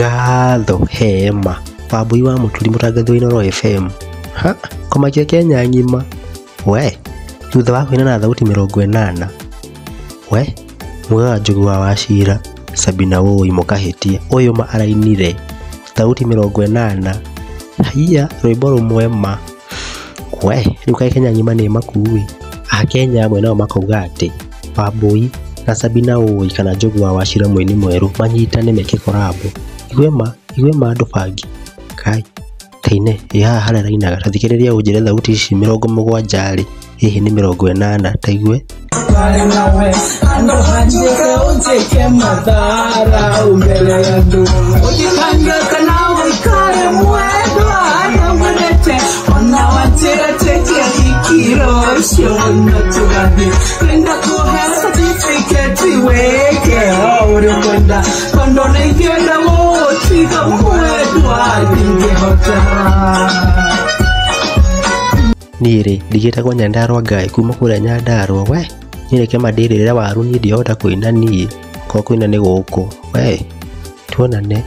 Ngatho hema Wambui wa Mũturi mũtangathi wa Inooro FM. Ha, kũmakia Kenya ng'ima we thutha wa kũina na thauti 80. We mugaga Njogu wa Wachira Sabina wũi mũkahĩtia ũyũ ma arainire thauti 80. Haiya rwĩmbo rũmwe ma we rĩu kaĩ Kenya ng'ima nĩ makui. Akenya amwe nao makauga atĩ Wambui na Sabina wũi kana Njogu wa Wachira mũini mwerũ manyitane meke korabo. Igwe ma igwe ma andũ bangi kai taine ĩ haha harĩa arainaga ta thikĩrĩria ũnjĩre thauti ici 70 rĩ hihi nĩ 80 ta igue. Nawe andũ hanjĩke ũnjĩke mathara mbere ya andũ ũnjikange kana ũikare mwendwa nĩngwendete ona wanjĩra twĩke hiki rũciũ no tũgathiĩ kwenda kũhe certificate wĩke o ũrĩa ũkwenda tondũ nĩingĩenda gũgũtiga mwendwa ndingĩhota. Niĩ rĩ ndigĩtagwo Nyandarua Ngai kuma kũrĩa Nyandarua we niĩ reke mandĩrĩre waru niĩ ndihota kũina niĩ korwo kũina nĩ gũkũ we tuonane.